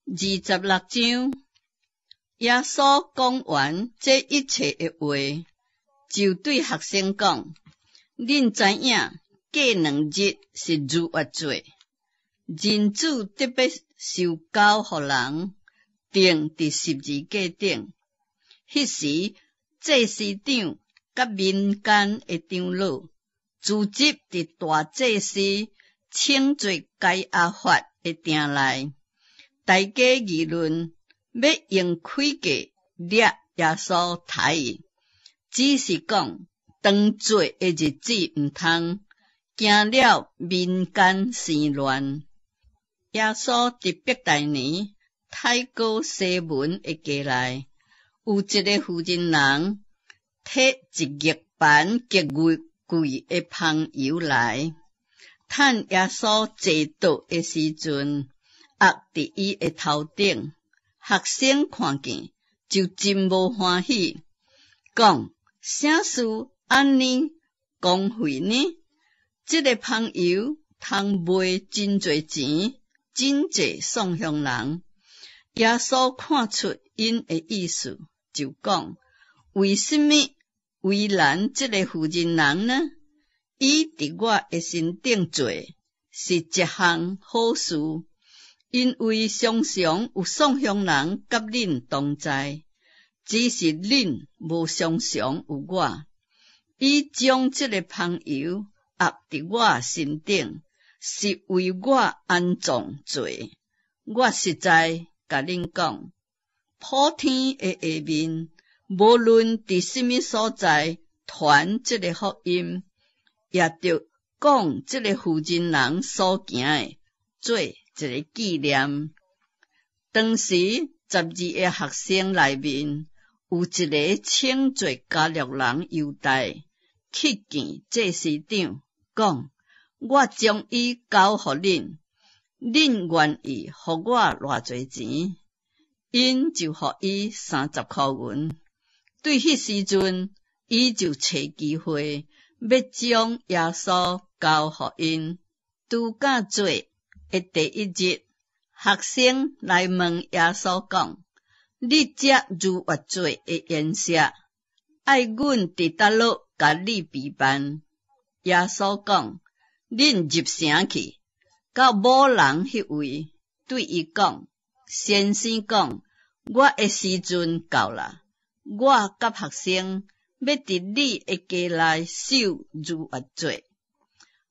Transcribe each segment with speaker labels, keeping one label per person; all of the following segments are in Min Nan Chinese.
Speaker 1: 26章，耶穌講完這一切的話，就對學生講：恁知影過兩日是逾越節，人子得欲受交予人，釘佇十字架頂。彼時，祭司長佮民間的長老，聚集佇大祭司稱做該亞法的埕內，大家議論欲用詭計掠耶穌刣伊，只是講當節的日子毋通，驚了民間生亂。耶穌佇伯大尼太哥西門的家內，有一个婦人人提一玉盤極貴的香油來，趁耶穌坐桌的時陣，壓佇伊的頭頂。學生看見就真無歡喜，講：啥事按呢荒廢呢？這个香油通賣真濟錢，賑濟送予人。耶穌看出𪜶的意思，就講：為什麼為難這个婦人人呢？伊佇我的身頂做是一項好事，因為常常有送予人佮恁同在，只是恁無常常有我。伊將這个香油壓佇我身頂，是為我安葬做。我實在共恁講，普天的下面，無論佇啥物所在傳這个福音，也著講這个婦人人所行的，做一个紀念。當時12个學生內面有一个稱做加略人猶大，去見祭司長，講：我將伊交予恁，恁願意予我偌濟錢？𪜶就予伊30箍銀。對彼時陣，伊就揣機會，欲將耶穌交予𪜶。度假節的第一日，學生來問耶穌講：你這逾越節的筵席，愛阮佇佗落共你備辦？耶穌講：恁入城去，到某人彼位，對伊講：先生講，我的時陣到啦，我佮學生欲佇你的家內守逾越節。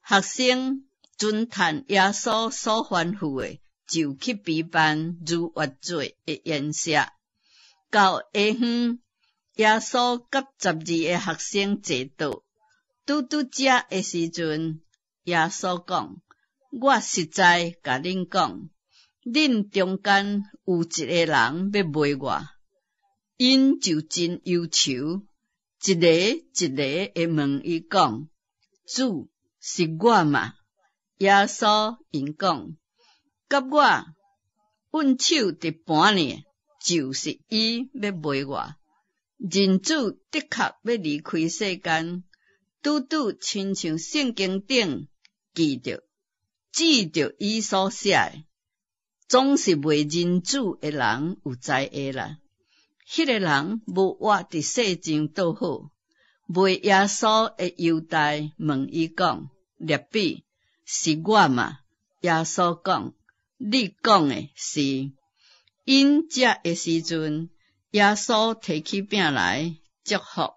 Speaker 1: 學生遵趁耶穌所吩咐的，就去備辦逾越節的筵席。到下昏，耶穌佮12个學生坐桌，拄拄食的時陣，耶穌講：我實在共恁講，恁中間有一个人欲賣我。𪜶就真憂愁，一个一个的問伊講：主，是我嗎？耶穌𪜶講：佮我吮手佇盤裡，就是伊欲賣我。人子的確欲離開世間，拄拄親像聖經頂記著，指著伊所寫的，總是賣人子的人有災禍啦！彼个人無活佇世上倒好。賣耶穌的猶大問伊講：辣彼，是我嗎？耶穌講：你講的是。𪜶食的時陣，耶穌提起餅來，祝福，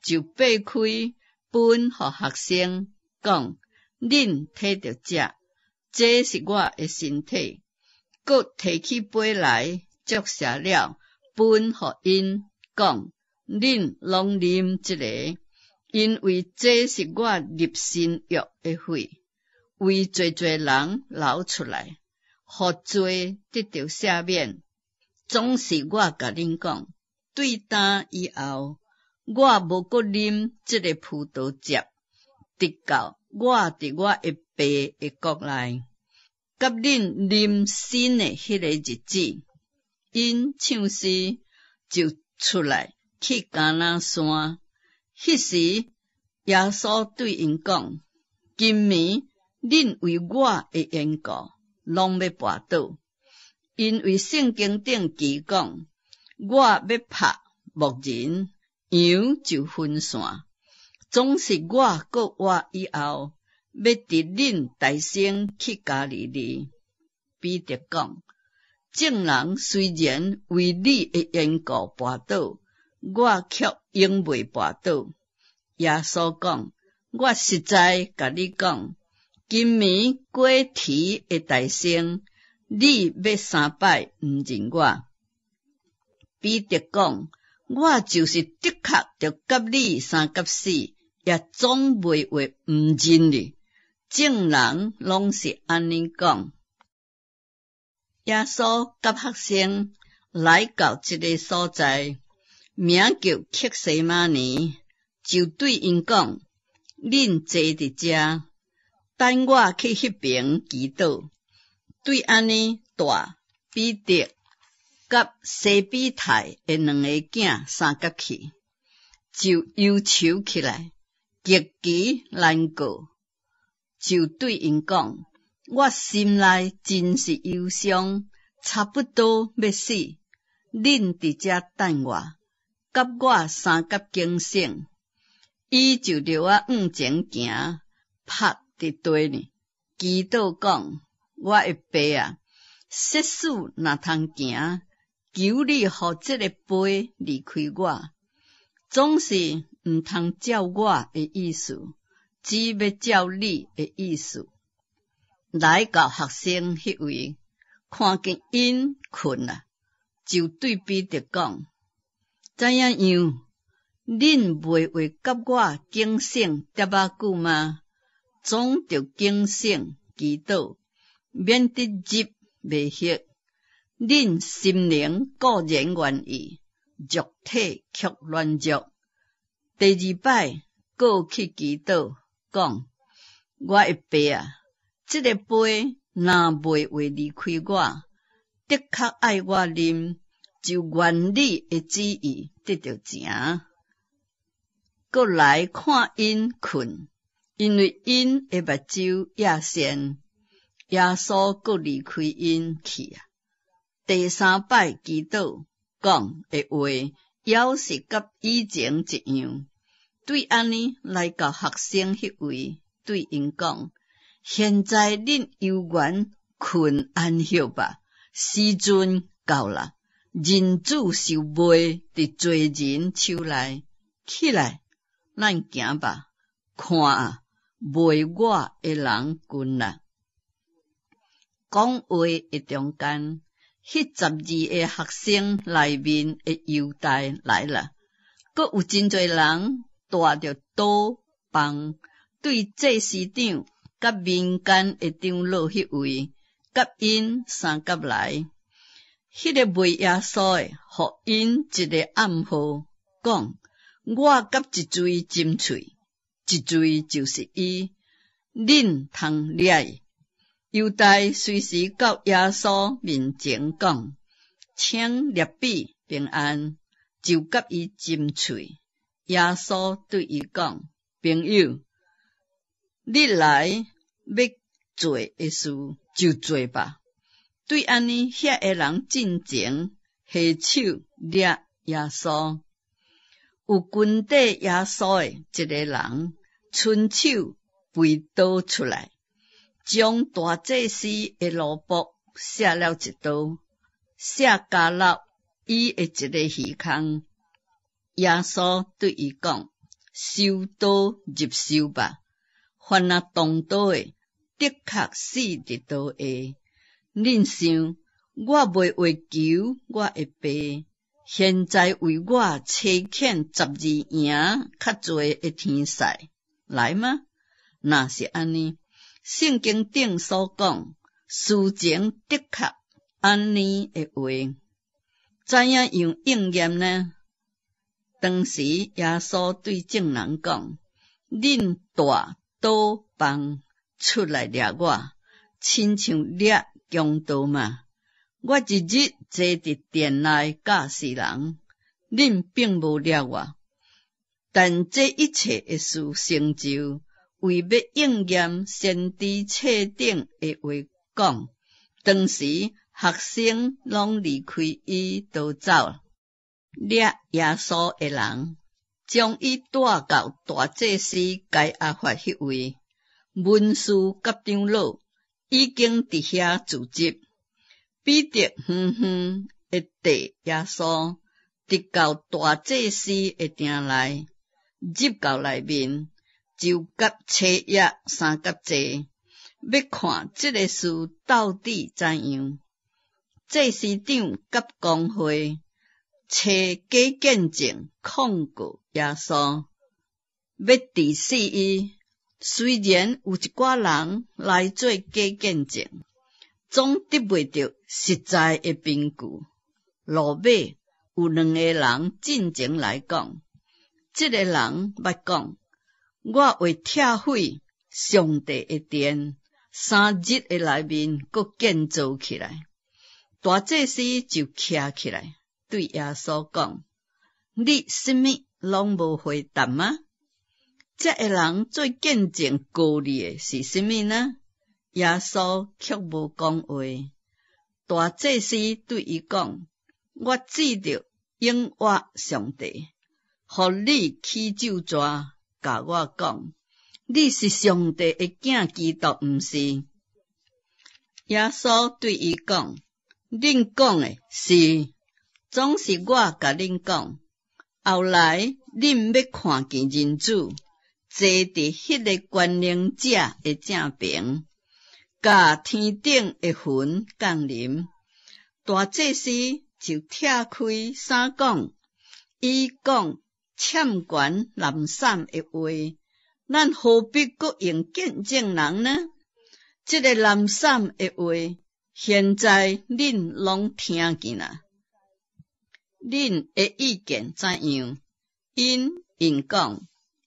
Speaker 1: 就擘開，分予學生，講：恁提著食，這是我的身體。閣提起杯來，祝謝了，分予𪜶，講：恁攏啉這个，因為這是我立新約的血，為濟濟人流出來，予罪得著赦免。總是我共恁講，對今以後，我無閣啉這个葡萄汁，直到我佇我的爸的國內，佮恁啉新的彼个日子。𪜶唱詩就出來去橄欖山。彼時，耶穌對𪜶講：今暝恁為我的緣故，攏欲跋倒。因為聖經頂記講：我欲拍牧人，羊就分散。總是我復活以後，欲佇恁代先去加利利。彼得講：眾人雖然為你的緣故跋倒，我卻永袂跋倒。耶穌講：我實在共你講，今暝雞啼會代先，你欲三擺毋認我。彼得講：我就是的確著佮你相佮死，也總袂話毋認你。眾人攏是按呢講。耶穌佮學生來到一个所在，名叫客西馬尼，就對𪜶講：恁坐佇遮，等我去彼爿祈禱。對按呢，帶彼得佮西庇太的兩个囝相佮去，就憂愁起來，極其難過，就對𪜶講：我心內真是憂傷，差不多欲死。恁佇遮等我，佮我相佮警醒。伊就著愛向前行，伏佇地呢，祈禱講：我的爸啊，設使若通行，求你予這个杯離開我。總是毋通照我的意思，只欲照你的意思。來到學生彼位，看見𪜶睏啦，就對彼得講：怎樣樣？恁袂話佮我警醒淡薄仔久嗎？總著警醒祈禱，免得入迷惑。恁心靈固然願意，肉體卻軟弱。第二擺，閣去祈禱，講：我的爸啊！這个杯若袂話離開我，的確愛我啉，就願你的旨意得著成。閣來看𪜶睏，因為𪜶的目睭厭眩。耶穌閣離開𪜶去啊。第三擺祈禱，講的話，猶是佮以前一樣。對按呢來到學生彼位，對𪜶講：現在恁猶原睏安歇吧，時陣到啦，人子受賣佇罪人手內。起來，咱行吧，看啊，賣我的人近啦。講話的中間，彼十二个學生內面的猶大來啦，閣有真濟人帶著刀棒，對祭司長佮民間的長老彼位，佮𪜶相佮來。彼个賣耶穌的，予𪜶一个暗號，講：我佮一喙斟喙，一喙就是伊，恁通掠伊。猶大隨時到耶穌面前講：請辣彼平安，就佮伊斟喙。耶穌對伊講：朋友，你來欲做的事就做吧。對按呢，遐个人進前下手掠耶穌。有跟綴耶穌的一个人，伸手拔刀出來，將大祭司的奴僕射了一刀，射交落伊的一个耳空。耶穌對伊講：收刀入鞘吧，凡若動刀的，的確死佇刀下。恁想，我袂話求我的爸，現在為我差遣十二營較濟的天使來嗎？若是按呢，聖經頂所講，事情的確按呢的話，怎樣樣應驗呢？當時耶穌對眾人講：恁帶刀棒出來掠我，親像掠強盜嗎？我日日坐佇殿內教示人，恁並無掠我。但這一切的事成就，為欲應驗先知冊頂的話講。當時學生攏離開伊逃走。掠耶穌的人，將伊帶到大祭司該亞法彼位，文士佮長老已經佇遐聚集。彼得遠遠的綴耶穌，直到大祭司的埕內，入到內面，就佮車鑰相佮坐，欲看這个事到底怎樣。祭司長佮公會揣假見證控告耶穌，欲治死伊。雖然有一寡人來做假見證，總得袂著實在的憑據。落尾有兩個人進前來講，這个人捌講：我會拆毀上帝的殿，3日的內面閣建造起來。大祭司就徛起來，對耶穌講：你啥物攏無回答嗎？這个人做見證告你的是啥物呢？耶穌卻無講話。大祭司對伊講：我指著永活上帝，予你起咒詛，共我講，你是上帝的囝基督，毋是？耶穌對伊講：恁講的是，總是我共恁講。後來恁欲看見人子坐佇彼个權能者的正爿，佮天頂的雲降臨。大祭司就拆開衫講：伊講攕權濫衊的話，咱何必閣用見證人呢？這个濫衊的話，現在恁攏聽見啦。恁的意見怎樣？𪜶應講，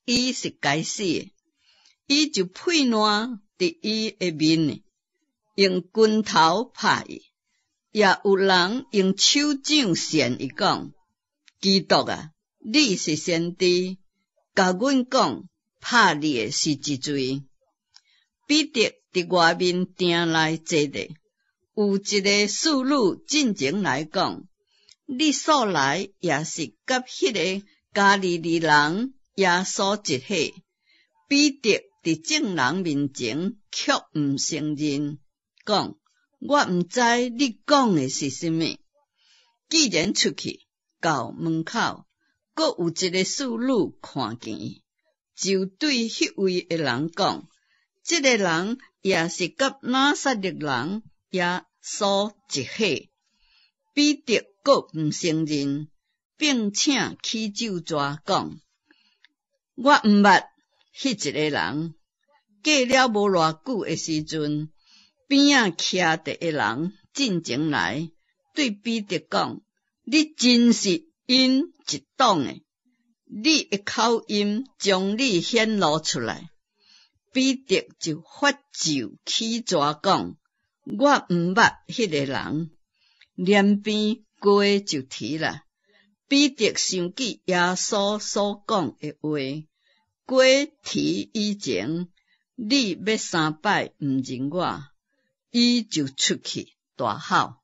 Speaker 1: 伊是該死的。伊就屁爛佇伊的面，用拳頭拍伊。也有人用手掌扇伊講：基督啊，你是先知，共阮講，拍你的是一誰？彼得佇外面埕內坐著，有一个侍女進前來講：你素來也是佮彼个加利利人耶穌一伙。彼得佇眾人面前卻毋承認，講：我毋知你講的是啥物。既然出去到門口，閣有一个侍女看見伊，就對彼位的人講：這个人也是佮拿撒勒人耶穌一伙。彼得閣毋承認，並且起咒詛講：我毋捌彼一个人。過了無偌久的時陣，邊仔徛著的人進前來，對彼得講：你真是𪜶一黨的，你的口音將你顯露出來。彼得就發咒起誓講：我毋捌彼个人。簾邊雞就啼啦。彼得想起耶穌所講的話：雞啼以前，你欲三擺毋認我。伊就出去大吼。